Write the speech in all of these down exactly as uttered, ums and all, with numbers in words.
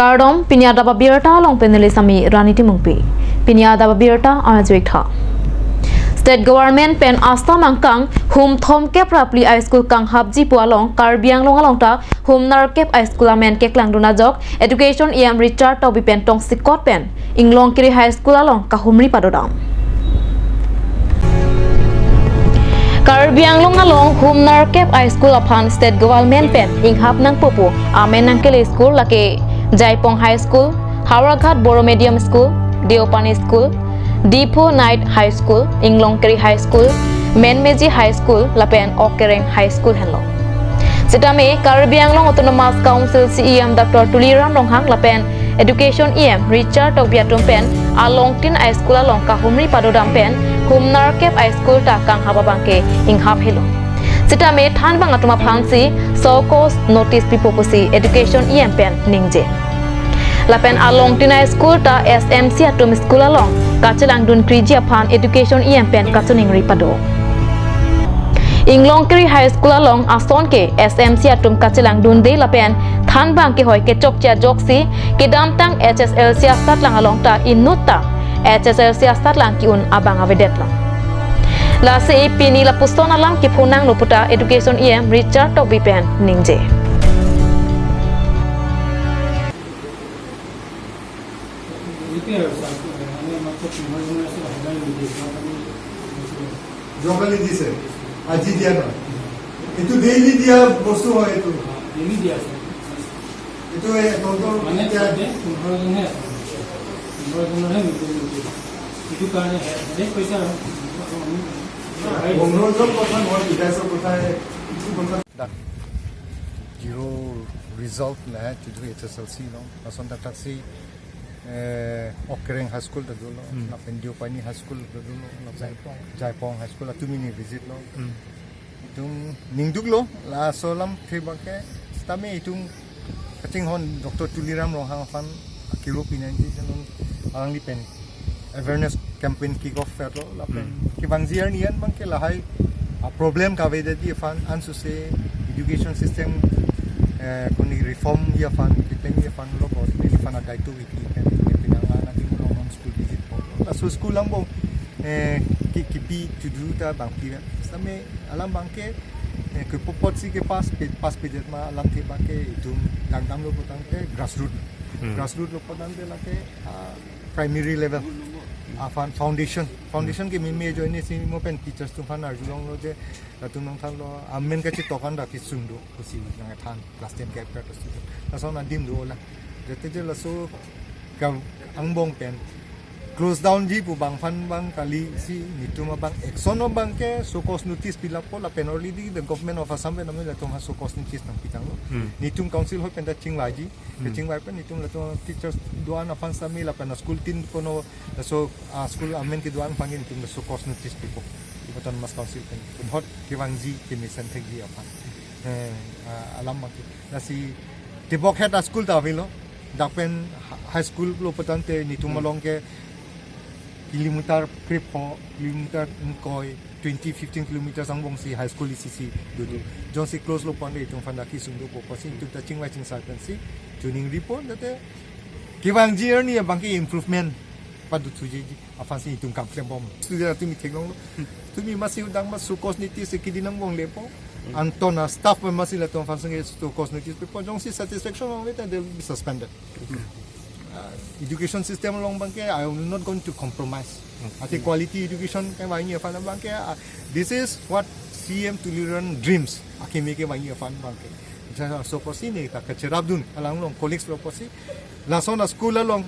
Kardom, pini adap abirta along pen neli sami Rani Timungpi. Pini adap abirta arjuik tha. State government pen astam angkang hum thomkep ra phli a school kanghapji pu along Karbi Anglong along ta hum nerkep a school amen keklangdun ajok Education E M Richard Tokbi pen tongsekot pen Inglongkiri High School along kahumri padodam. Karbi Anglong along hum nerkep a school aphan state government pen inghap nangpo pu amen nangkele school lake Jaipong High School, Howraghat Bodo Medium School, Deopani School, Diphu Knight High School, Inglongkiri High School, Menmeji High School lapen Okereng High School henlo. Sitame Karbi Anglong Autonomous Council C E M Doctor Tuliram Ronghang lapen Education E M Richard Tokbi atum pen alongtin a school along kahumri padodam pen hum nerkep a school ta kanghap abangke inghap helo. Sitame thanbang atum aphansi show cause notice pipo pusi Education E M pen ningje. Lapen alongtin a school ta S M C atum school along kachelangdun kriji aphan Education E M pen kachiningri pado. Inglongkiri High School along ason ke S M C atum kachelangdunde lapen thanbang kehoi kechokche ajoksi kedamtang H S L C asatlang along ta inut ta H S L C asatlang ke-un abang avedetlo. Lasi pini lapuson alam kephonanglo puta Education E M Richard Tokbi pen ningje. যোৱাকালি দিছে, আজি দিয়া নাই। এইটো ডেইলি দিয়া বস্তু হয় এইটো। ডেইলি দিয়া আছে। এইটো এই তহঁতৰ মানে এতিয়া তাতে পোন্ধৰ জনহে আছে। পোন্ধৰ জনৰহে মিটিং মিটিং। এইটো কাৰণে হে-, হেডেক কৈছে আৰু। পোন্ধৰ জন কথা নহয়, বিধায়কৰ কথা, এইটো কথা। Dak zero result lahai, tutu H S L C along, lason thakthak si, eh, Okereng High School ta dolo, Hmm. lapen Deopani High School ta dolo, lapen Jaipong. Jaipong High School, atum ini visit lo. Hmm. Itum ningduklo, laso alam thebak ke, sitame itum kachinghon Doctor Tuliram Ronghang aphan akiro pinangji, alangli pen awareness campaign kick off etlo, lapen Hmm. kevangji arni an abangke lahai, ah, problem kavedetji aphan, ansose education system, eh, koni reformji aphan, keklengji aphan lo, government aphan adaito kipi pen, pen pinang ana di ulo non school visit po. Laso school angbong, eh, ki, kipi tutu ta bangpi, sitame alam abangke, eh, ke popot si ke pass pe, pass pedet ma alam thebak ke itum langdamlo putangte grassroot. Hmm. Grassroot lo putangte lake, ah, primary level. Aphan foundation. Foundation Hmm. ke meme ajoine si mo pen teachers atum aphan arjulonglo je, latum nangthanlo, amen kachetok an dak kesung do, pusi nangthan, class ten ke apart student. Lason adim do ola. Jete je laso ka angbong pen close down ji pu abang aphan abang kali si netum abang action abangke show cause notice pilappo lapen already the government of Assam pen nami latum ha show cause notice nangpitanglo. Hmm. Netum council hoi pen ta chingvaiji. Hmm. Chingvai pen netum latum teachers do-an aphan sitame lapen school tin kono laso, ah, school amen kedo-an aphan netum show cause notice pipo. Ipoton mas council pen. Tum hot kevangji kemesen thekji aphan. Eh, ah, alam abangke. Lasi tebok het a school ta avelo. Dak pen ha-, high school lo putangte netum Hmm. along ke kilometer krepho, kilometer ingkoi, twenty, fifteen kilometers angbong si high school isi si dodun. Hmm. Jongsi close lo pon de itum aphan dak kesung dopo pusi itum ta chingvai chingsai pensi chiningripo, jate kevangji arni abangke improvement padu thuji aphansi itum kam klembom. Student atum mi theklonglo. Tumi masi udang ma show cause notice kidi nangbong lepo. Hmm. Anton a staff member si latum aphan sing show cause notice pipo, jongsi satisfaction ong le ta they'll be suspended. Hmm. Uh, education system along abangke, I am not going to compromise. Hmm. Ati quality education kevangji aphan abangke, uh, this is what C M Tuliram dreams. Akimi kevangji aphan abangke. Jasa show cause si ne ta kacherapdun alang along colleagues lo pusi. Lason a school along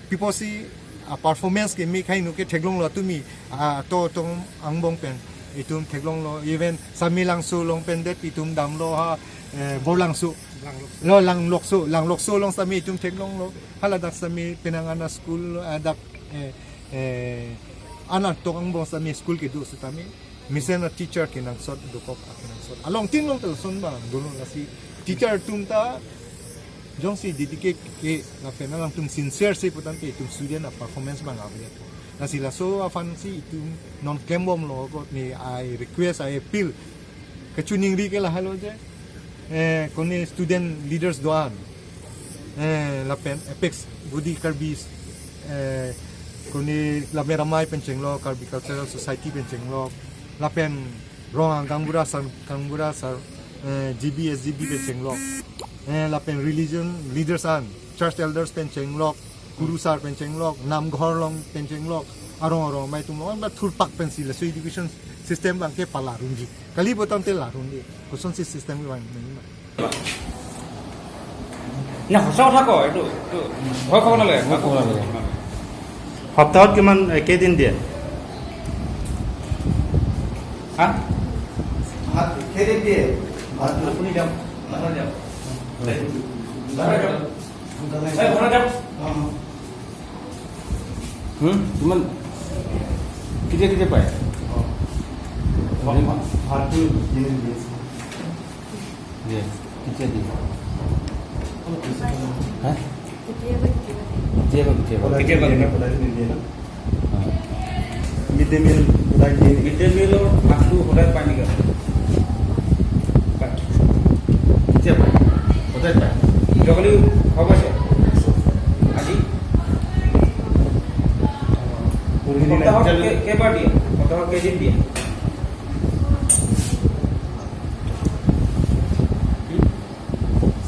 pipo si, ah, performance keme khai nu ke theklonglo tumi, ah, to tong angbong pen itum theklonglo, even Samelangso along pen det itum damlo ha, eh, Borlangso. Langlokso. Lo Langlokso, Langlokso along sitame itum theklonglo. Haladak sitame penang ana school, ah, dak, eh, eh, ana tong angbong sitame school kedo sitame. Mesen a teacher kenangsot dokok a kenangsot. Along tin along ta lason abang dolo, lasi teacher atum ta jongsi dedicate ke lapen alangtum sincere si putangte itum student a performance abang ave. Lasi laso aphansi itum non klembomlo ko ne, I request, I appeal. Kachiningri ke lahelo je, eh, kone student leaders do-an. Eh, lapen Apex Gudi Karbi, eh, kuni Lammet Amei pen chenglok, Karbi Cultural Society pen chenglok, lapen rong gaonbura sar, gaonbura sar, eh, G B, S G B pen chenglok, eh, lapen religion leaders an, church elders pen chenglok, kurusar pen chenglok, namghor along pen chenglok, arong arong amei atum along, ba thurpak pensi laso education system abangke palarunji. Kali botang te larunji. Kosonsi system abang nangma. না, সঁচা কথা কয় এইটো, এইটো ভয় খাব নালাগে। ভয় খাব নালাগে। সপ্তাহত কিমান, এ, কেইদিন দিয়ে? হা? ভাত কেইদিন দিয়ে? ভাত আপুনি যাওক, ঘৰত যাওক। ঘৰত যাওক। এই, ঘৰত যাওক। হুম? কিমান, কেতিয়া কেতিয়া পায়? ভাতটো দিয়ে। দিয়ে। কেতিয়া দিয়ে? হা? কেতিয়াবা, কেতিয়াবা। কেতিয়াবা, কেতিয়াবা। কেতিয়াবা, কেতিয়াবা। মিড ডে মিল সদায় দিয়ে নেকি? মিড ডে মিলৰ ভাতটো সদায় পায় নেকি? পায়। কেতিয়া পায়? সদায় পায়। যোৱাকালি খোৱা পাইছে? আজি? সপ্তাহত কে-, কেইবাৰ দিয়ে? সপ্তাহত কেইদিন দিয়ে?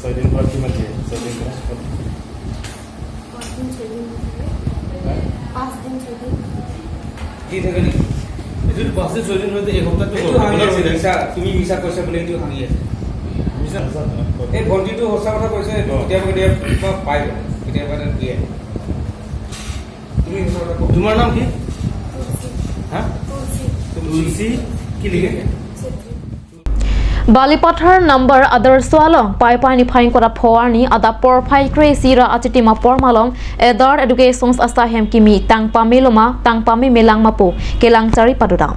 ছয়দিন পৰা কিমান দিয়ে? ছয়দিন পৰা? পাঁচদিন, ছয়দিন দি থাকে। হা? পাঁচদিন, ছয়দিন। দি থাকে নেকি? এইটো পাঁচদিন, ছয়দিন হওঁতে এসপ্তাহটো এইটো ভাঙি আছে, মিছা, তুমি মিছা কৈছা বুলি এইটো ভাঙি আছে। মিছা। এই ভণ্টিটো সঁচা কথা কৈছে, এইটো অ। কেতিয়াবা কেতিয়াবা পায়, কেতিয়াবা এটা দিয়ে। তুমি সঁচা কথা কোৱা। তোমাৰ নাম কি? তুলসী। হা? তুলসী। তুলসী কি লিখে? Chhetri. Balipathar number Adarsha along Paipai niphai ingkoi ra pho arni adap porphai kre-isi ra achitim apor malom Adult Education asai ahem kimi tang pamelo ma, tang pameme lang ma pu kelang chari padodam.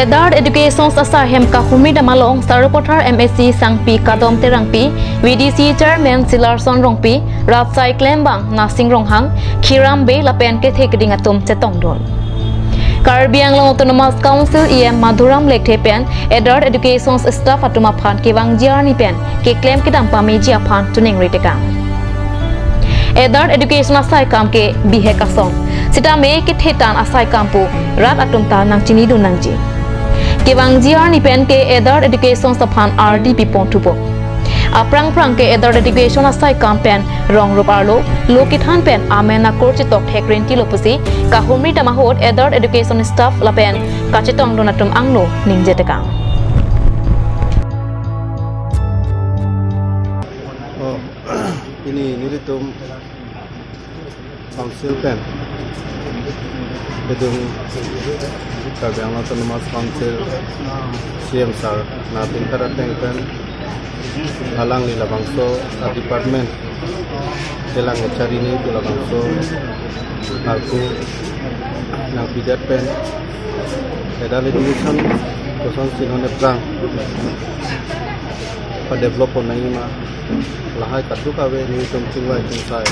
Adult Education asai ahem kahumri dam along Sarupathar M A C Sangpi Kadom Terangpi, V D C Chairman Silarson Rongpi, rat asai klembang Nasing Ronghang, Khiram Bey lapen kethe keding atum chetongdun. Karbi Anglong Autonomous Council E M Madhuram Lekthe pen Adult Education staff atum aphan kevangji arni pen keklem kedam pameji aphan choningri tekang. Adult Education asai akam ke bihek asong, sitame kethe tan asai akam pu rat atum ta nangchinidun nangji. Kevangji arni pen ke Adult Education aphan ardi pipon thupo. Aphrang phrang ke Adult Education asai akam pen rong rup arlo, lo kethan pen amen akur chetok thek renti lo pusi kahumri dam ahut Adult Education staff lapen kachetongdun atum angno ningje tekang. Oh, pini nelitum Council pen kedung Karbi Anglong Autonomous Council C M sir nangpinthar ateng pen alangli labangso a-department kelang kachari ni pu labangso arpu nangpidet pen adult education kosonsi non aphrang pa-develop pon nangji ma, lahai kadokave nelitum chingvai chingsai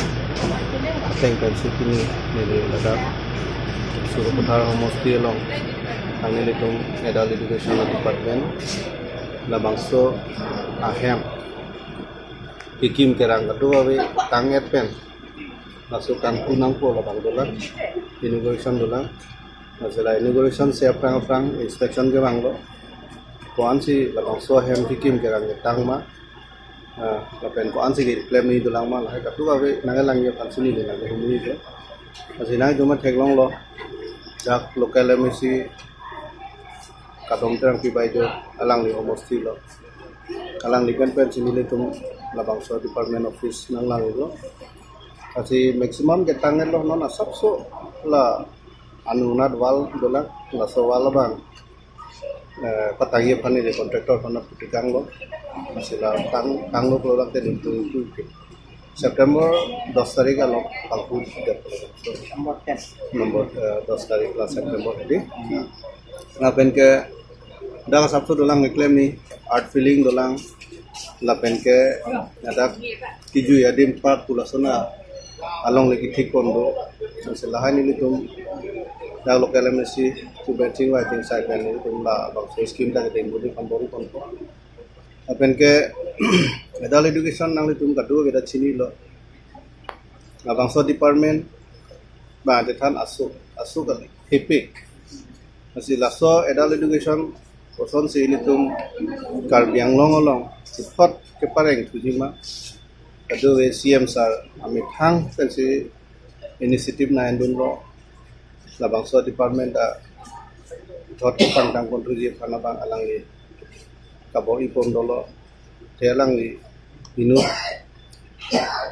ateng pensi pini neli ladak Sarupathar homosti along nanglitum adult education department labangso ahem kekim kerang kadokave tang-et pen laso kangku nangpo labang dolang, inauguration dolang. Lasi la inauguration si aphrang aphrang inspection kevanglo. Ko-ansi labangso ahem kekim kerang ketang ma, ah, lapen ko-ansi keklem ni dolang ma, lahai kadokave nangkelangji aphansi neli nangkehumri ke. Lasi nangtum ma theklonglo, dak local M A C Kadom Terangpi Baideo, alangli homosti lo. Alangli pen pensi nelitum labangso department office nanglanglo. Lasi maximum ketang-etlo, non asapso la anunat wall dolang, laso wall abang, eh, patangji aphan neli contractor aphan puthot kanglo. Lasi la tang, tanglo pulo lake nelitum tu September dos tarik along pangku dep. Number ten. Number, eh, dos tarik la September hedi. Lapen ke dak asapso dolang keklem ni, earth filling dolang, lapen ke dak kijui adim park pu lason along le kethik pon do. Lasi lahai nelitum dak local M A C pu benching wai ting sai pen nelitum labangso scheme ta kedeng budi pon bor ponpo. Lapen ke Adult education nanglitum kadokave ta chinilo. Labangso department ba dethan asok, asok kali, hepe. Lasi laso adult education kosonsi ilitum Karbi Anglong along puthot kepareng thuji ma, kadokave C M sir amethang pensi initiative nangdunlo. Labangso department ta puthot kepangtang pon thuji aphan abang alangli kabor-i pon dolo. Te alangli inut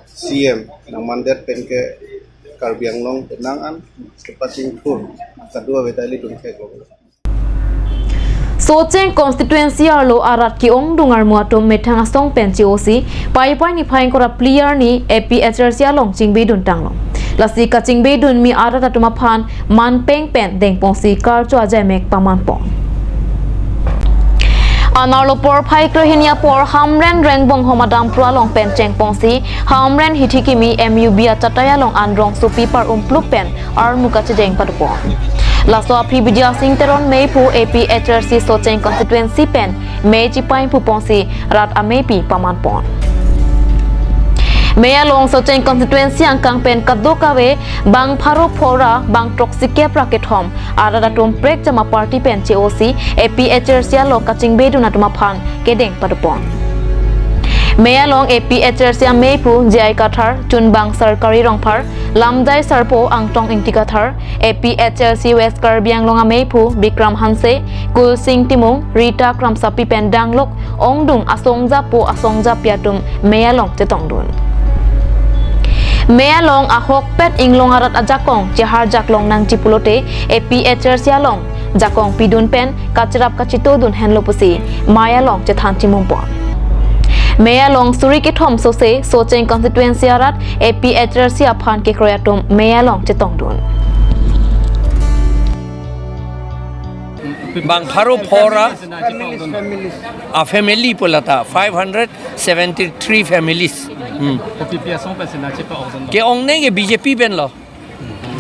C M nangmandet penke Karbi Anglong penang an kepachingthur kadokave ta ilitum ke. Socheng constituency arlo arat ke-ongdung armu atum methang asong pen che-osi Paipai niphai ingkoi ra phli arni A P H L C along chingbeduntanglo. Lasi kachingbedunmi arat atum aphan manpeng pen dengpongsi karcho ajaimek pamanpon. Anerlo porphai krehini apor Hamren Rengbonghom Adamprong along pen chengpongsi Hamren Hithikimi M U B achatai along anrong sopi par-umplup pen armu kachedeng padopon. Laso aphi Bidya Sing Teron meiphu A P H L C Socheng constituency pen mei chipai puponsi rat ameipi pamanpon. Mei along Socheng constituency angkang pen kadokave bang pharo phora bang throksi kep ra kethom arat atum prekjama party pen che-osi A P H L C along kachingbedun atum aphan kedeng padopon. Mei along A P H L C ameiphu J I Kathar, Chunbang Sarkari Rongphar, Lamjai Sarpo, Angtong Ingti Kathar, A P H L C West Karbi Anglong ameiphu Bikram Hanse, Kulsing Timung, Rita Kramsapi pen danglok ongdung asongjapo asongjapi atum mei along chetongdun. Mei along ahokpet inglong arat ajakong cheharjak longnangji pulote A P H L C along jakong pidun pen kacherap kachetodun henlo pusi mei along chethan chimumpon. Mei along suri kethom sose Socheng constituency arat A P H L C aphan kekroi atum mei along chetongdun. Bang pharo phora families, families. A family pu lata five hundred seventy-three families. Hmm. Kopi pi asong pensi nangchepa-okdun lo? Ke-ongnei ke B J P pen lo.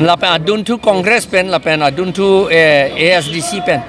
Lapen adunthu Congress pen, lapen adunthu, eh, A S D C pen.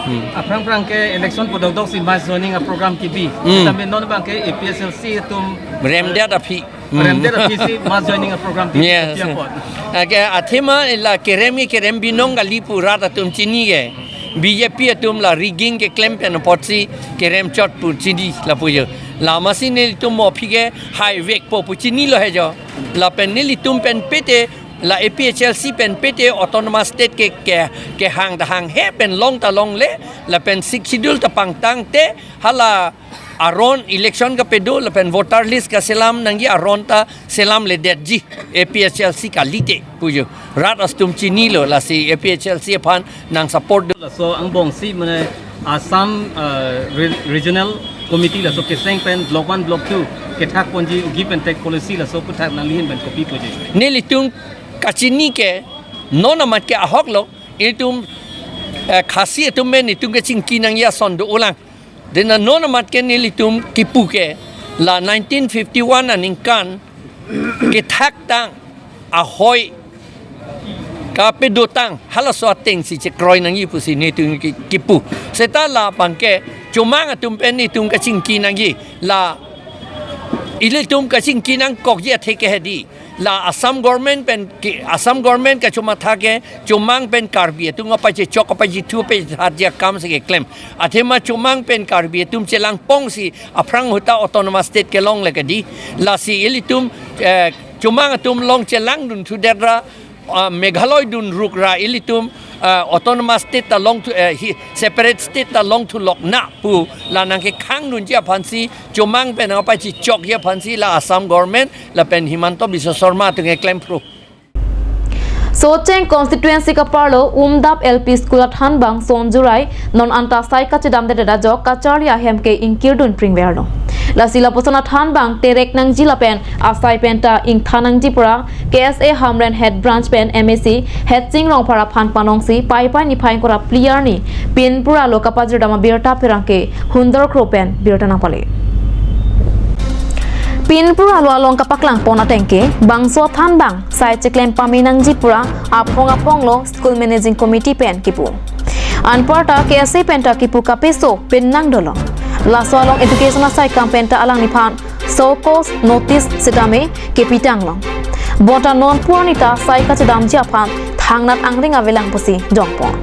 Hmm. Aphrang phrang ke election pu dokdok si mass joining a program kebi. Hmm. Tame non abang ke A P H L C atum remdet aphi. Hmm. Remdet aphi si mass joining a program kebi. Yes. Kebi apot. Ake athema la kerem ke kerem binong kali pu rat atum chini ke. B J P atum la rigging keklem pen apotsi kerem chot pu chini lapu jo. Lama si nelitum mo aphi ke hai vekpo pu chinilo he jo. Lapen nelitum pen pete la A P H L C pen pete autonomous state ke, ke, kehang ta hanghe pen long ta longle, lapen Sixth Schedule ta pangtangte, hala aron election kapedo, lapen voter list kaselam nangji aron ta selamledetji A P H L C kalite pu jo. Rat atum chinilo, lasi A P H L C aphan nangsupport do. Laso angbong si mane Assam, uh, Re-, Regional Committee laso keseng pen Block one, Block two kethak ponji ugi pen tag policy laso puthak nangli ahin pen kopi puji? Nelitum kachini ke non amat ke ahok lo, itum, eh, Khasi atum pen itum kachingki nangji ason do-olang. Dena non amat ke nelitum kipu ke la nineteen fifty-one aningkan kethak tang ahoi kapedotang halaso ateng si chekroi nangji pusi nelitum ki-, kipu. Seta labang ke chomang atum pen nelitum kachingki nangji, la ilitum kachingki nangkokji athe ke hedi. La Assam government pen ke, Assam government kachomatha ke chomang pen Karbi atum apachechok apachithu apachethatji akam si keklem. Athema chomang pen Karbi atum chelangpong si aphrang ahut ta autonomous state kelongle kedi. Lasi ilitum, eh, chomang atum long chelangdun thudet ra, ah, Meghalaya dunruk ra ilitum, ah, autonomous state ta longthu, eh, hi, separate state ta longthulok na pu la nangkekhangdunji aphansi chomang pen nangpachechokji aphansi la Assam government lapen Himanta Biswa Sarma atum keklem phru. Socheng constituency kaparlo Umdap L P School athanbang Sonju Rai non anta sai kachedamdedet ajok kacharli ahem ke ingkirdun pringverlo. Lasi lapuson athanbang terek nangji lapen asai penta ingthan nangji pura K S A Hamren Head Branch pen M A C Headsing Rongphar aphan panongsi Paipai niphai ingkoi ra phli arni pinpur alo kapajirdam abirta pherangke Hundor Kro pen birta nangpale. Pinpur alo along kapaklangpon ateng ke bangso athanbang sai cheklem pame nangji pura aphong aphonglo School Managing Committee pen kipu. Anparta K S A penta kipu kapeso pen nangdolo. Laso along education asaikam penta alangliphan show cause notice sitame kepi tang long. Bonta non pu arni ta sai kachedamji aphan thangnat angring avelang pusi jongpon.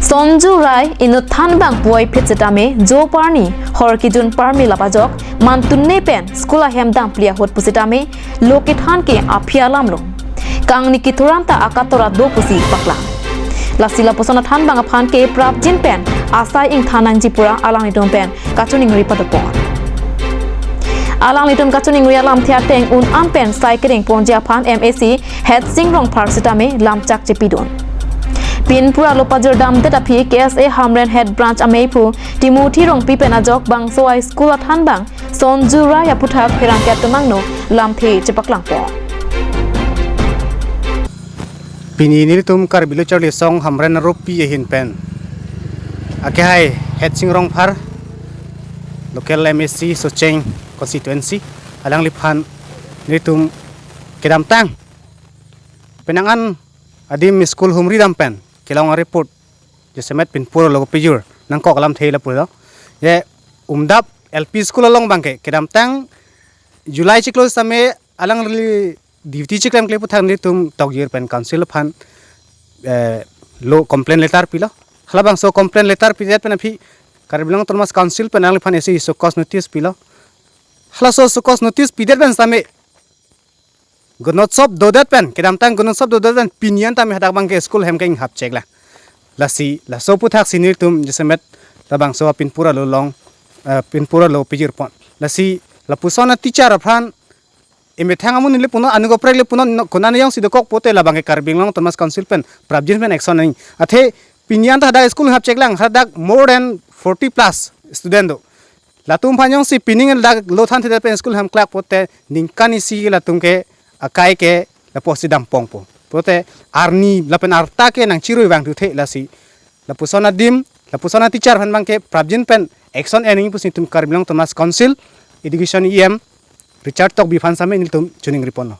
Sonju Rai inut thanbang puvoiphit sitame jo pu arni hor kejun parme lapajok mantunne pen school ahem damphli ahut pusitame lo kethan ke aphi alam lo. Kangni kethuran ta akatora do pusi paklang. Lasi lapuson athanbang aphan ke prapjin pen asai ingthan nangji pura alanglitum pen kachiningri padopon. Alanglitum kachiningri alamthe ateng un-an pen sai kerengponji aphan M A C Headsing Rongphar sitame lamchak chepidun. Pinpura lo pajirdamdet aphi K S A Hamren Head Branch ameiphu Timothy Rongpi pen ajok bangso a-school athanbang Sonju Rai aputhak pherangke atum angno lamthe chepaklangpon. Pini nelitum Karbi Lo Charli Asong Hamren aropi ahin pen akehai Headsing Rongphar, local M A C Socheng constituency, alangliphan nelitum kedamtang penang an adim school humri dam pen kelong a-report jasemet pinpur lo pejur nangkok alamthe lapu lo. Je Umdap L P school along abangke kedamtang July chiklo sitame alangli duty chiklem kle aputhak nelitum tokjir pen council aphan, eh, lo complaint letter pilo. Halabangso complaint letter pidet pen aphi Karbi Anglong Autonomous Council pen alangliphan isi show cause notice pilo. Halaso show cause notice pidet pen sitame Gunotsav dodet pen, kedamtang Gunotsav dodet pen, pini an tame hadak abangke school ahem ke inghap cheklang. Lasi, laso aputhak si nelitum jasemet labangso pinpura lo long, eh, pinpura lo pejirpon. Lasi, lapuson a-teacher aphan, emethang amonit le punon, anung kaprek le punon, no, konane jongsi dokok pote labangke Karbi Anglong Autonomous Council pen, prapjin pen action nangji. Athe, pini an ta hadak school inghap cheklang, hadak more than forty plus student do. Latum aphan jongsi pining ladak lo thanthedet pen school ahem klak pote ningkan isi latum ke akai ke lapusi dampongpo. Pote arni lapen arta ke nangchirui vangthu the lasi. Lapuson adim, lapuson a-teacher aphan abangke prapjin pen action en nangji pusi nelitum Karbi Anglong Autonomous Council Education E M Richard Tokbi aphan sitame nelitum chiningripon lo.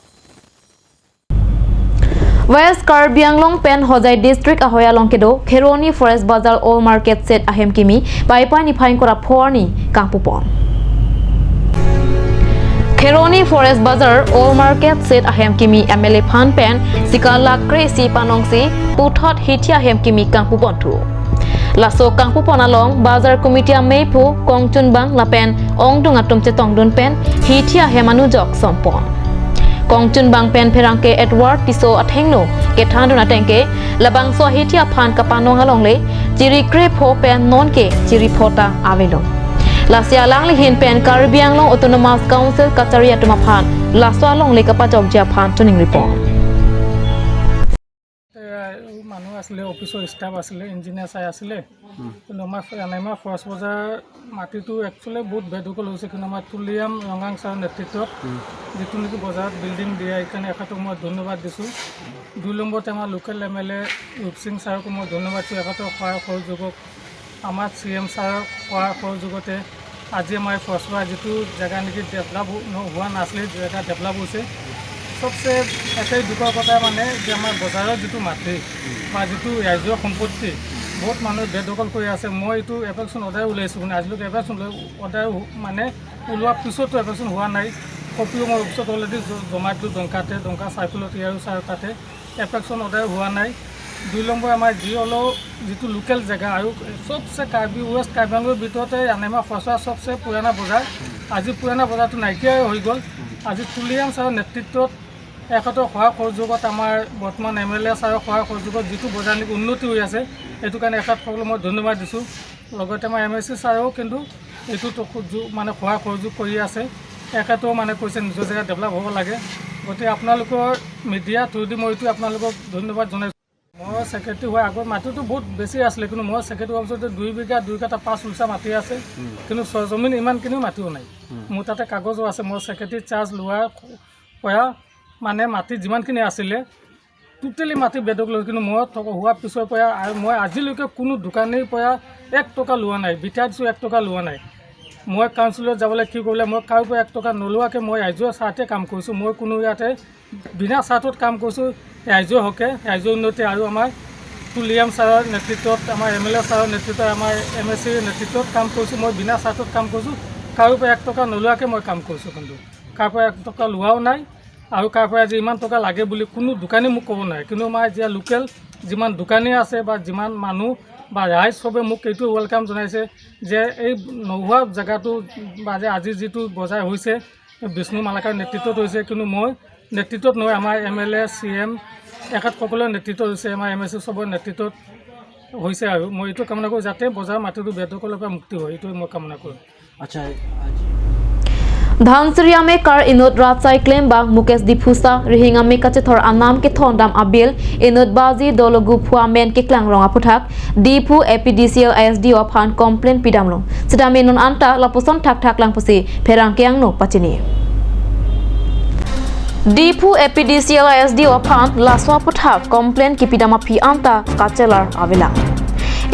West Karbi Anglong pen Hojai District ahoi along kedo Kheroni Forest Bazar Old Market Shed ahem kimi Paipai niphai ingkoi ra pho arni kangpupon. Kheroni Forest Bazar Old Market Shed ahem kimi M L A aphan pen sika lakh kre-isi panongsi puthot hithi ahem kimi kangpuponthu. Laso kangpupon along Bazar Committee ameiphu Kongchunbang lapen ongdung atum chetongdun pen hithi ahem anujok sompon. Kongchunbang pen pherangke Edward Tisso athengno kethandun ateng ke labangso hithi aphan kapanong alongle chiri krepho pen nonke chiri pho ta avelo. Lasi alangli ahin pen Karbi Anglong Autonomous Council kachari atum aphan laso alongle kapachokji aphan chiningripon. এয়া মানুহ আছিলে, অফিচৰ ষ্টাফ আছিলে, engineer sir আছিলে। কিন্তু আমাৰ ফ-, মানে আমাৰ ফৰেষ্ট বজাৰ মাটিটো একচুৱেলি বহুত বেদখল হৈছে, কিন্তু আমাৰ তুলিৰাম ৰংহাং ছাৰৰ নেতৃত্বত যিটো নেকি বজাৰত বিল্ডিং দিয়া, সেইকাৰণে এখেতক মই ধন্যবাদ দিছোঁ। দুই নম্বৰতে আমাৰ লোকেল এম এল এ ৰূপসিং ছাৰকো মই ধন্যবাদ দিছোঁ, এখেতৰ সহায় সহযোগক আমাৰ চি এম ছাৰৰ সহায় সহযোগতে আজি আমাৰ এই ফৰেষ্ট বজাৰ যিটো জেগা নেকি ডেভেলপ হ-, ন-, হোৱা নাছিলে, জেগা ডেভেলপ হৈছে। চবচে এটাই দুখৰ কথা মানে যে আমাৰ বজাৰৰ যিটো মাটি বা যিটো ৰাইজৰ সম্পত্তি, বহুত মানুহে বেদখল কৰি আছে। মই এইটো এপেক্সন অৰ্ডাৰ ওলাইছোঁ, মানে আজিলৈকে এপেক্সন অৰ্ডাৰ মানে ওলোৱাৰ পিছতো এপেক্সন হোৱা নাই। কপিও মই অফিচত অলৰেডি জ-, জমা দিলোঁ, ডংকাতে, ডংকা চাৰ্কুলত, ইয়াৰো ছাৰ তাতে। এপেক্সন অৰ্ডাৰ হোৱা নাই। দুই নম্বৰ আমাৰ যি অলপ যিটো লোকেল জেগা আৰু চবচে কাৰ্বি ৱেষ্ট কাৰ্বি আংলঙৰ ভিতৰতে আনেমা ফচা চবচে পুৰণা বজাৰ। আজি পুৰণা বজাৰটো নাইকিয়াই হৈ গ'ল। আজি তুলিৰাম ছাৰৰ নেতৃত্বত এখেতৰ সহায় সহযোগত আমাৰ বৰ্তমান এম এল এ ছাৰৰ সহায় সহযোগত যিটো বজাৰ নেকি উন্নতি হৈ আছে, সেইটো কাৰণে এখেতসকলক মই ধন্যবাদ দিছোঁ। লগতে আমাৰ এম এ চি ছাৰেও কিন্তু এইটোত ঔষধ যো-, মানে সহায় সহযোগ কৰি আছে। এখেতেও মানে কৈছে নিজৰ জেগা ডেভেলপ হ'ব লাগে। গতিকে আপোনালোকৰ মিডিয়া থ্ৰুদি মই এইটো আপোনালোকক ধন্যবাদ জনাইছোঁ। মই ছেক্ৰেটাৰী হোৱাৰ আগত মাটিটো বহুত বেছি আছিলে, কিন্তু মই ছেক্ৰেটাৰী হোৱাৰ পিছতে দুই বিঘা, দুই কাঠা পাঁচ ৰুচা মাটি আছে, কিন্তু চৰজমিন ইমানখিনিও মাটিও নাই। মোৰ তাতে কাগজো আছে, মই ছেক্ৰেটাৰী চাৰ্জ লোৱাৰ পৰা মানে মাটি যিমানখিনি আছিলে, টোটেলি মাটি বেদখল, কিন্তু মই থকা হোৱাৰ পিছৰ পৰা আৰু মই আজিলৈকে কোনো দোকানীৰ পৰা এক টকা লোৱা নাই, বিটা দিছোঁ, এক টকা লোৱা নাই। মই কাউন্সিলত যাবলৈ কি কৰিলে, মই কাৰো পৰা এক টকা নোলোৱাকৈ মই ৰাইজৰ স্বাৰ্থে কাম কৰিছোঁ। মই কোনো ইয়াতে বিনা স্বাৰ্থত কাম কৰিছোঁ, ৰাইজৰ হকে, ৰাইজৰ উন্নতি আৰু আমাৰ তুলিৰাম ছাৰৰ নেতৃত্বত, আমাৰ এম এল এ ছাৰৰ নেতৃত্বত, আমাৰ এম এ চিৰ নেতৃত্বত কাম কৰিছোঁ। মই বিনা স্বাৰ্থত কাম কৰিছোঁ, কাৰোৰ পৰা এক টকা নোলোৱাকে মই কাম কৰিছোঁ, কিন্তু কাৰোৰ পৰা এক টকা লোৱাও নাই। আৰু কাৰোবাৰ পৰা আজি ইমান টকা লাগে বুলি কোনো দোকানী মোক ক'ব নাই, কিন্তু আমাৰ এতিয়া লোকেল যিমান দোকানী আছে বা যিমান মানুহ বা ৰাইজ সবে মোক এইটো ৱেলকাম জনাইছে যে এই নগোৱা জেগাটো বা যে আজি যিটো বজাৰ হৈছে বিষ্ণু মালাকাৰ নেতৃত্বত হৈছে, কিন্তু মই নেতৃত্বত নহয়, আমাৰ এম এল এ চি এম এখেতসকলৰ নেতৃত্বত হৈছে, আমাৰ এম এ চি সবৰ নেতৃত্বত হৈছে। আৰু মই এইটো কামনা কৰোঁ যাতে বজাৰ মাটিটো বেদখলৰ পৰা মুক্তি হয়, এইটোৱে মই কামনা কৰোঁ। আচ্ছা, আজি Dhansiri amekar inut rat asai klembang Mukesh Diphusa rihing ame kachethor anam kethondam abill inut Baji Dologup amen keklang rong aphuthak Diphu A P D C L S D O aphan complaint pidamlo. Sitame non anta lapuson thakthak lang pusi pherangke angno pachini. Diphu A P D C L S D O aphan laso aphuthak complaint kipidam aphi anta kachelar avelang.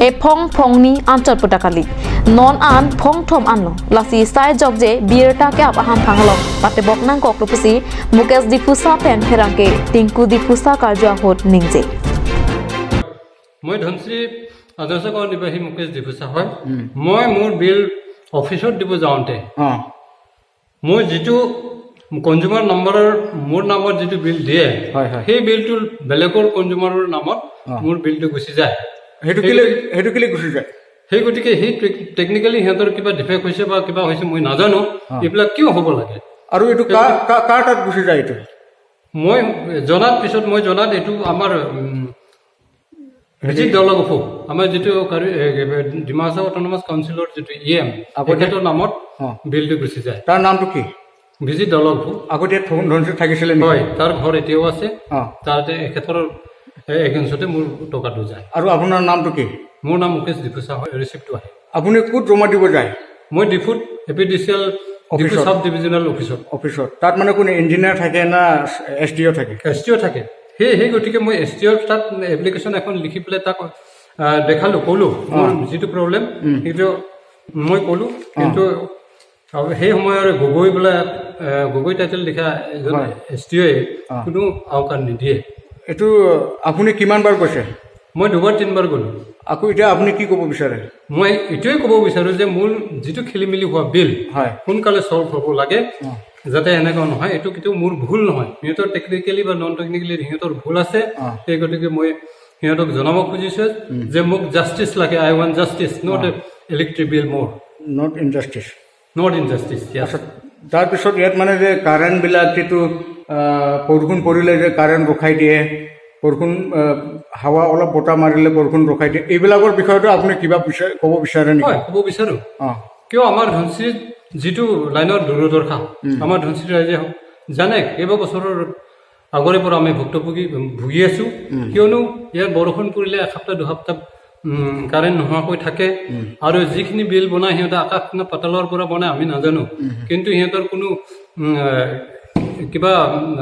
Ephong phongni anchot pu ta kali. Non an phongthom anlo. Lasi sai jokje birta ke-ap ahamphang along patebok nangkoklo pusi Mukesh Diphusa pen pherangke Tinku Diphusa karju ahut ningje. মই ধনশ্ৰী আদৰ্শ গাঁৱৰ নিবাসী মুকেশ ডিফুচা হয়। মই মোৰ বিল অফিচত দিব যাওঁতে অ' মই যিটো কনজিউমাৰ নম্বৰৰ মোৰ নামত যিটো বিল দিয়ে, হয়, হয়। সেই বিলটো বেলেগৰ কনজিউমাৰৰ নামত অ। মোৰ বিলটো গুচি যায়। সেইটো কেলে সেইটো কেলে গুচি যায়? সেই গতিকে সেই টেকনিকেলি সিহঁতৰ কিবা ডিফেক্ট হৈছে বা কিবা হৈছে মই নাজানো। অ। এইবিলাক কিয় হ'ব লাগে? আৰু এইটো কাৰ কাৰ- কাৰ তাত গুচি যায় এইটো? মই জনাত, পিছত মই জনাত এইটো আমাৰ উম, ভিজিত দলগফু, আমাৰ যিটো কাৰ্বি এ, এ, ডিমা হাছাও অট'নমাছ কাউন্সিলৰ যিটো ই এম, আগতে- তেখেতৰ নামত অ। বিলটো গুচি যায়। তাৰ নামটো কি? ভিজিত দলগফু। আগতে ধন- ধনশ্ৰী থাকিছিলে নেকি? হয়, তাৰ ঘৰ এতিয়াও আছে। অ। তাতে এখেতৰ এগেইনষ্টতে মোৰ টকাটো যায়। আৰু আপোনাৰ নামটো কি? মোৰ নাম মুকেশ ডিফুচা হয়, ৰিচিপ্টটো আহে। আপুনি ক'ত জমা দিব যায়? মই ডিফুত এ পি ডি চি এল ডিফু অফিচত? ছাব ডিভিজনেল অফিচত অফিচত তাত মানে কোনে ইঞ্জিনিয়াৰ থাকে না এছ ডি অ' থাকে? এছ ডি অ' থাকে। সেই সেই গতিকে মই এছ ডি অ'ৰ তাত এপ্লিকেশ্যন এখন লিখি পেলাই তাক আহ, দেখালো, ক'লো মোৰ অ। যিটো প্ৰব্লেম উম। সেইটো মই ক'লো। কিন্তু আৰু সেই সময়ৰ গগৈ বোলে আহ, গগৈ টাইটেল লিখা এজন হয়। এছ ডি অ'য়ে অ। কোনো আওকাণ নিদিয়ে। এইটো আপুনি কিমান বাৰ কৈছে? মই দুবাৰ তিনিবাৰ গ'লো। আকৌ এতিয়া আপুনি কি ক'ব বিচাৰে? মই এইটোৱে ক'ব বিচাৰোঁ যে মোৰ যিটো খেলি মেলি হোৱা বিল হয়। সোনকালে ছল্ভ হ'ব লাগে, অ। যাতে এনেকুৱা নহয়। এইটো কিন্তু মোৰ ভুল নহয়, সিহঁতৰ টেকনিকেলি বা নন টেকনিকেলি সিহঁতৰ ভুল আছে। অ। সেই গতিকে মই সিহঁতক জনাব খুজিছোঁ যে মোক জাষ্টিছ লাগে, I want justice, not O. Electric bill মোৰ। Not injustice. Not injustice. আচ্ছা, তাৰপিছত ইয়াত মানে যে কাৰেণ্টবিলাক যিটো আহ, বৰষুণ পৰিলে যে কাৰেণ্ট ৰখাই দিয়ে, বৰষুণ আহ, হাৱা অলপ বতাহ মাৰিলে বৰষুণ ৰখাই দিয়ে, এইবিলাকৰ বিষয়েতো আপুনি কিবা বিচা- ক'ব বিচাৰে নেকি? হয়, ক'ব বিচাৰোঁ। অ' কিয় আমাৰ ধনশিৰিৰ যিটো লাইনৰ দুৰ্দশা, উম। আমাৰ ধনশিৰি ৰাইজে জানে, কেইবাবছৰৰ আগৰে পৰা আমি ভুক্তভোগী ভুগি আছোঁ। উম। কিয়নো ইয়াত বৰষুণ পৰিলে এসপ্তাহ দুসপ্তাহ উম, কাৰেণ্ট নোহোৱাকৈ থাকে। উম। আৰু যিখিনি বিল বনায় সিহঁতে আকাশ নে পাতালৰ পৰা বনায় আমি নাজানো। উম। কিন্তু সিহঁতৰ কোনো উম, এ, কিবা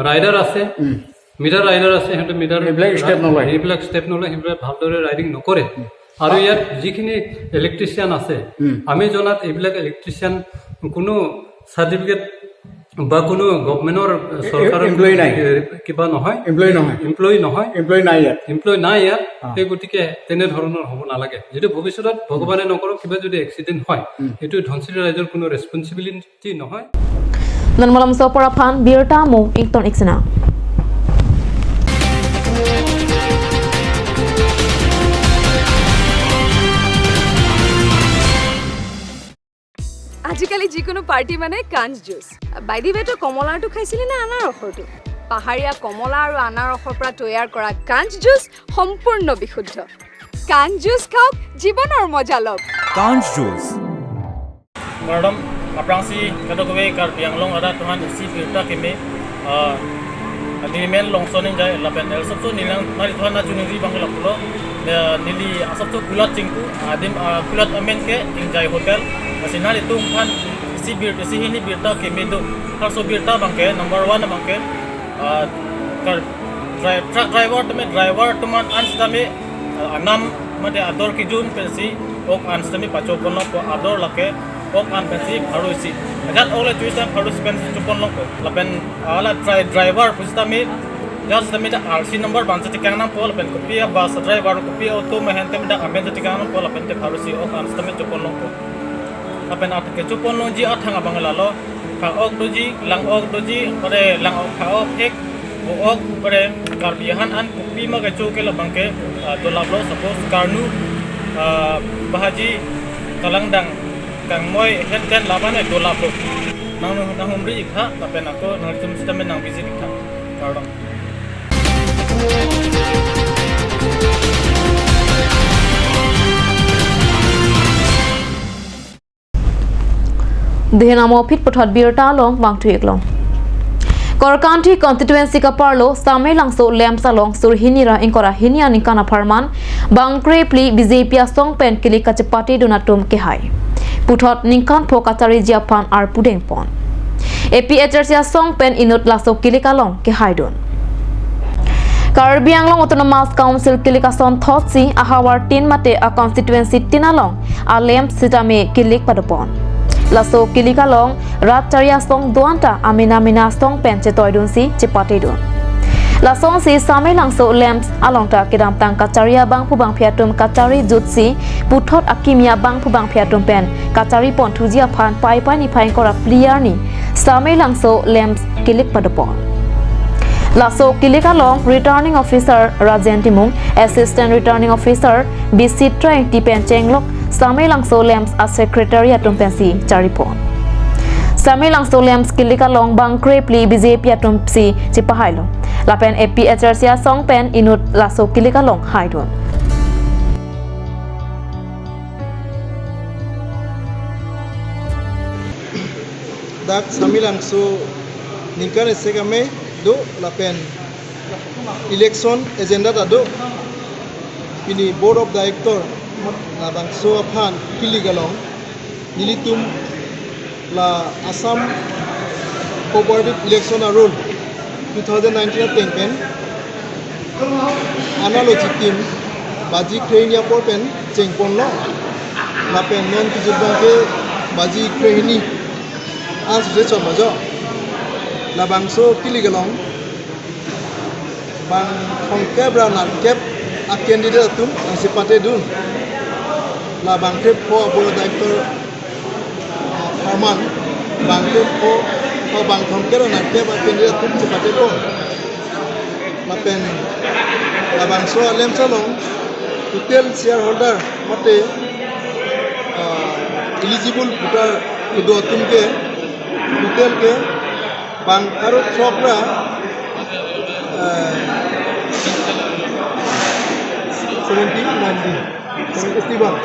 ৰাইডাৰ আছে, উম। মিটাৰ ৰাইডাৰ আছে, সিহঁতে মিটাৰ এইবিলাক ষ্টেপ নলয়। সেইবিলাক ষ্টেপ নলয়, সেইবিলাক ভালদৰে ৰাইডিং নকৰে। আৰু ইয়াত যিখিনি ইলেক্ট্ৰিচিয়ান আছে, উম। আমি জনাত এইবিলাক ইলেক্ট্ৰিচিয়ান কোনো চাৰ্টিফিকেট বা কোনো গভমেণ্টৰ চৰকাৰৰ এমপ্লয়ী নাই। কিবা নহয়, এমপ্লয়ী নহয়। এমপ্লয়ী নহয়, এমপ্লয়ী নাই ইয়াত। এমপ্লয়ী নাই ইয়াত। অ। সেই গতিকে তেনেধৰণৰ হ'ব নালাগে। যদি ভৱিষ্যতত ভগৱানে নকৰক কিবা যদি এক্সিডেণ্ট হয়, উম। এইটো ধনশিৰি ৰাইজৰ কোনো ৰেচপনচিবিলিটি নহয়। Non malomso apor aphan birta mo ington iksina. আজিকালি যিকোনো পাৰ্টি মানে কাঞ্চ জুচ। বাই দি ৱে, তই কমলাৰটো খাইছিলি নে আনাৰসৰটো? পাহাৰীয়া কমলা আৰু আনাৰসৰ পৰা তৈয়াৰ কৰা কাঞ্চ জুচ সম্পূৰ্ণ বিশুদ্ধ। কাঞ্চ জুচ খাওক, জীৱনৰ মজা লওক। Kanj Juice. Kardom, aphrangsi kadokave Karbi Anglong arat atum aphan isi birta keme, ah, neli men Longson Engjai lapen el sopso neli nanglitum aphan nangchiningri abang ke lapulo, eh, neli asopso kulat chingku, adim, ah, kulat amen ke Engjai Hotel, lasi nanglitum aphan isi bir, isi hini birta keme do, harso birta abang ke, number one abang ke, ah, kar, dri-, truck driver tame, driver atum an sitame, ah, anam mate ador kejun pensi ok an sitame pachoponlongpo, ador lake ok an pensi pharo isi. Ajat ok le choisi an pharo isi pensi choponlongpo. Lapen ala dri-, driver pusitame, ajat sitame ta R C number abang si chekangnangpo, lapen kopi a bus driver, kopi auto mehen tame ta amen si chekangnangpo, lapen te pharo isi ok an sitame choponlongpo. Lapen at kecho ponlongji athang abang lalo, pha-ok doji, lang-ok doji, pare lang-ok, pha-ok-ik, vo-ok, pare Karbi ahan an kopima kecho ke labang ke, ah, dolaplo, suppose karnu, ah, bahaji, kalangdang, kangmoi, het ten laban e dolaplo. Nang, nanghumri-ik tha, lapen ako nangtum sitame nang visit-ik tha. Kardom. Dehen amo phit puthot birta along vangthu-ik long. Korkanthi constituency kaparlo Samelangso LAMPS along sur hini ra ingkoi ra hini aningkan apharman bang krephli B J P asong pen kilik kachepatedun atum kehai. Puthot ningkan pho kachariji aphan arpu dengpon. A P H L C asong pen inut laso kilik along kehaidun. Karbi Anglong Autonomous Council kilik asonthotsi ahavar tin mate a constituency tin along a-LAMPS sitame kilik padopon. Laso kilik along rat chari asong do-an ta amena mena asong pen chetoidunsi chepatedun. Lasonsi Samelangso LAMPS along ta kedamtang kachari abangphu bangphi atum kachari jutsi puthot akimi abangphu bangphi atum pen kachari ponthuji aphan Paipai niphai ingkoi ra phli arni Samelangso LAMPS kilik padopon. Laso kilik along Returning Officer Rajen Timung, Assistant Returning Officer Bisitra Engti pen chenglok Samelangso LAMPS a-secretary atum pensi charipon. Samelangso LAMPS kilik along bang krephli B J P atumsi chepahailo. Lapen A P H L C asong pen inut laso kilik along haidun. Dak Samelangso ningkan isi keme do lapen election agenda ta do. Pini Board of Director labangso aphan kilik along nelitum la Assam Cooperative Election a-Rule two thousand nineteen ateng pen analogy team baji krehini apor pen chengponlo. Lapen non kijut abang ke baji krehini an suse chot majo. Labangso kilik along bang thomkep ra nerkep a-candidate atum nangchepatedun. La bang krepho a-Board of Director apharman bang krepho, o bang thomkep ra nerkep a-candidate atum chepatepon. Lapen labangso a-LAMPS along total shareholder mate, ah, eligible voter kedo atum ke total ke bang pharo throk ra, eh, seventy, ninety. Seventy bang.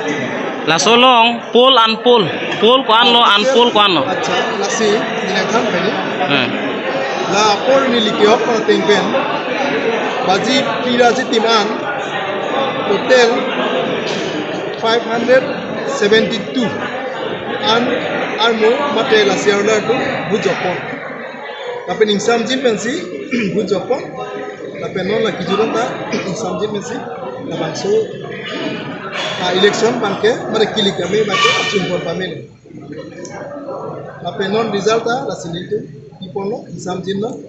Laso along poll unpoll. Poll ko-anlo, unpoll ko-anlo. Accha, lasi, neli nangthan pini. Hmm. La apor neli ke-ok ateng pen baji phli ra isi team an total five hundred seventy-two an armu mate la shareholder atum vote jokpon. Lapen ingsamjin pensi vote jokpon. Lapen non la kijut an ta ingsamjin pensi labangso, ah, election abang ke mane kilik keme abang ke achunpon pame. Lapen non result ta lasi nelitum piponlo, ingsamjinlo.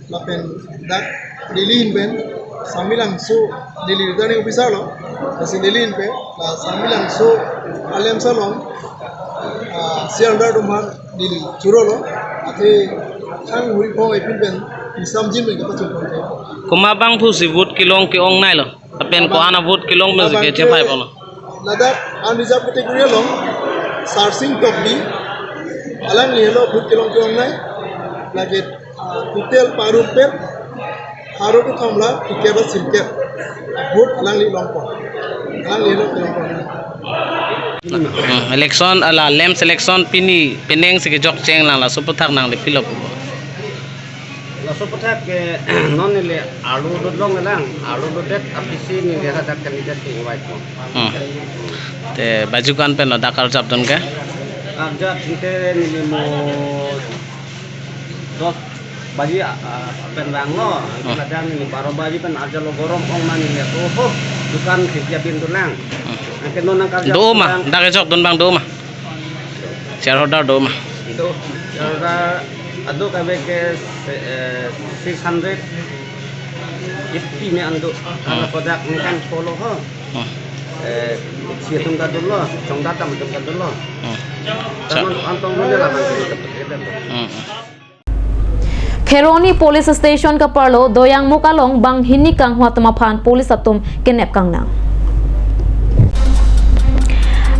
Lapen dak neli ahin pen Samelangso, neli returning officer lo, lasi neli ahin pen la Samelangso a-LAMPS along, ah, shareholder atum aphan neli churolo, athe thang huri phong epin pen ingsamjin pen kepachunpon ke. Komat abangphusi vote kelong ke-ongneilo? Lapen ko-an a-vote kelong pensi kechepaiponlo? Ladak unreserved category along Sarsing Tokbi, alangli helo vote kelong ke-ongnei. Lake, ah, total paro pet, pharo kethom ra phlikep ra simkep vote alangli longpo. Alangli helo kelongpo. Hmm, election, ala LAMPS election pini penang si kejok chenglang, laso aphuthak nangli pilo pu? Laso aphuthak ke non neli arlo dodlonglelang, arlo dodet apotsi neli hadak candidate ke-invite-po. Hmm. Te baji ko-an pen lo dak arjapdun ke? Arjap sinte neli mo dos baji, ah, ah, pen vanglo. Hmm. Kadang neli baro baji pen arjaplo, gorom ong ma neli ako, oh, dukan khirki abin dolang. Hmm. Anke non nangkarjap do ma, dolang. Dak kejokdun abang do ma? Shareholder do ma? Do. Shareholder ado kave ke, eh, six hundred eighty me an do. Hmm. Ladak ningkan polo ho. Hmm. Eh, isi atum ta dolo, chongdat atum ta dolo. Hmm. Kheroni Police Station kaparlo Doyangmukh along banghini kanghua atum aphan police atum kenep kangnang.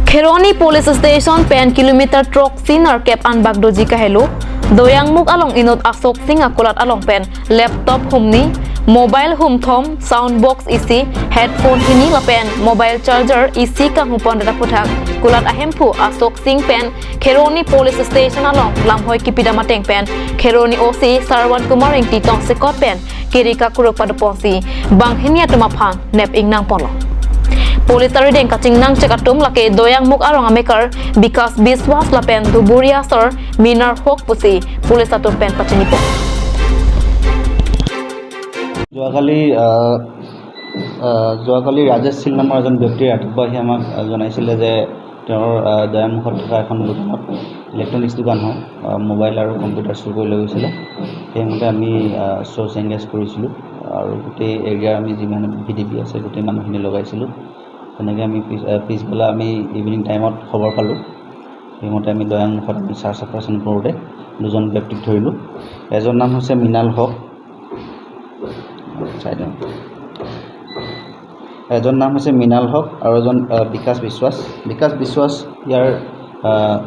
Kheroni Police Station pen kilometer throksi nerkep anbak doji kahelo Doyangmukh along inut Asok Singh akulat along pen laptop humni, mobile humthom, sound box isi, headphone hini lapen mobile charger isi kanghupon dak aphuthak kulat ahemphu Asok Singh pen Kheroni Police Station along lamhoi kipidam ateng pen Kheroni O C Sarwan Kumar Ingti tongsekot pen kiri kakuruk padoponsi banghini atum aphan nep ingnang ponlo. Police arideng kachingnang chek atum lake Doyangmukh arong amekar Bikas Biswas lapen Dhuburi asor Minar Hok pusi police atum pen pachinipon. যোৱাকালি আহ, আহ, যোৱাকালি ৰাজেশ শীল নামৰ এজন ব্যক্তিয়ে ৰাতিপুৱা আহি আমাক আহ, জনাইছিলে যে তেওঁৰ আহ, দয়ামুখত থকা এখন দোকানত, ইলেক্ট্ৰনিক্স দোকান হয়, আহ, মোবাইল আৰু কম্পিউটাৰ চুৰ কৰি লৈ গৈছিলে। সেইমতে আমি আহ, চৰ্চ এংগেজ কৰিছিলোঁ আৰু গোটেই এৰিয়াৰ আমি যিমান ভি ডি পি আছে গোটেই মানুহখিনি লগাইছিলোঁ। তেনেকৈ আমি পিছ- আহ, পিছবেলা আমি ইভিনিং টাইমত খবৰ পালোঁ। সেইমতে আমি দয়ামুখত আমি চাৰ্চ অপাৰেশ্যন কৰোঁতে দুজন ব্যক্তিক ধৰিলোঁ। এজন নাম হৈছে মৃণাল হক, চাই দিওঁ। এজন নাম হৈছে মৃণাল হক আৰু এজন আহ, বিকাশ বিশ্বাস। বিকাশ বিশ্বাস ইয়াৰ আহ,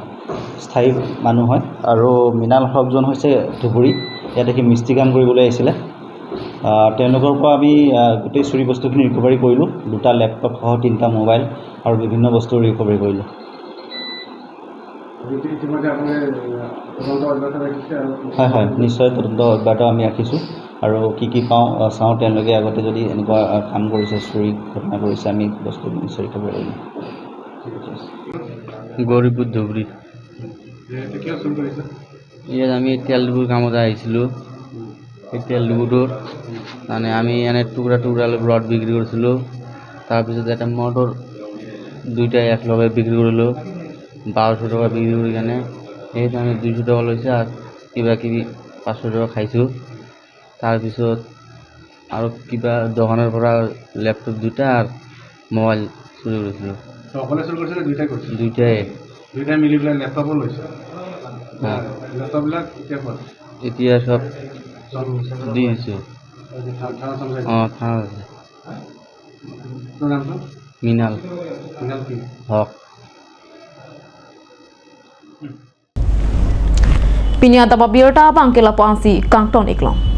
স্থায়ী মানুহ হয় আৰু মৃণাল হকজন হৈছে ধুবুৰী। ইয়াত সি মিস্ত্ৰী কাম কৰিবলৈ আহিছিলে। আহ, তেওঁলোকৰ পৰা আমি আহ, গোটেই চুৰি বস্তুখিনি ৰিকভাৰী কৰিলোঁ। দুটা লেপটপ সহ তিনিটা মোবাইল আৰু বিভিন্ন বস্তু ৰিকভাৰী কৰিলোঁ। যিটো ইতিমধ্যে আপুনি, আহ, তদন্ত অব্যাহত ৰাখিছে আৰু হয়, হয়, নিশ্চয় তদন্ত অব্যাহত আমি ৰাখিছোঁ আৰু কি কি পাওঁ, আহ, চাওঁ। তেওঁলোকে আগতে যদি এনেকুৱা আহ, কাম কৰিছে, চুৰি ঘটনা কৰিছে, আমি বস্তু নিশ্চয় ৰিকভাৰী কৰিম। ঠিক আছে। গৌৰীপুৰ ধুবুৰী। ইয়াতে কিয় চুৰ কৰিছে? ইয়াত আমি তেল ডিপুৰ কামত আহিছিলোঁ। এই তেল ডিপুটোত মানে আমি এনে টুকুৰা টুকুৰা ৰড বিক্ৰী কৰিছিলোঁ। তাৰপিছত এটা মটৰ দুইটা একেলগে বিক্ৰী কৰিলোঁ, বাৰশ টকা বিক্ৰী কৰি কেনে। সেইকাৰণে দুইশ টকা লৈছে আৰু কিবা কিবি পাঁচশ টকা খাইছোঁ। তাৰপিছত আৰু কিবা দোকানৰ পৰা লেপটপ দুটা আৰু মোবাইল চুৰি কৰিছিলোঁ। তো অকলে চুৰ কৰিছে নে দুইটাই কৰিছে? দুইটাই। দুইটাই মিলি পেলাই লেপটপো লৈছে? অ। লেপটপবিলাক এতিয়া ক'ত? এতিয়া চব চব দি দিছোঁ। আজি থা-, থানা চমজাই? অ, থানা আছে। তোৰ নামটো? মৃণাল। মৃণাল কি? হক। Pini adap abirta abang ke lapu-ansi kangton iklong.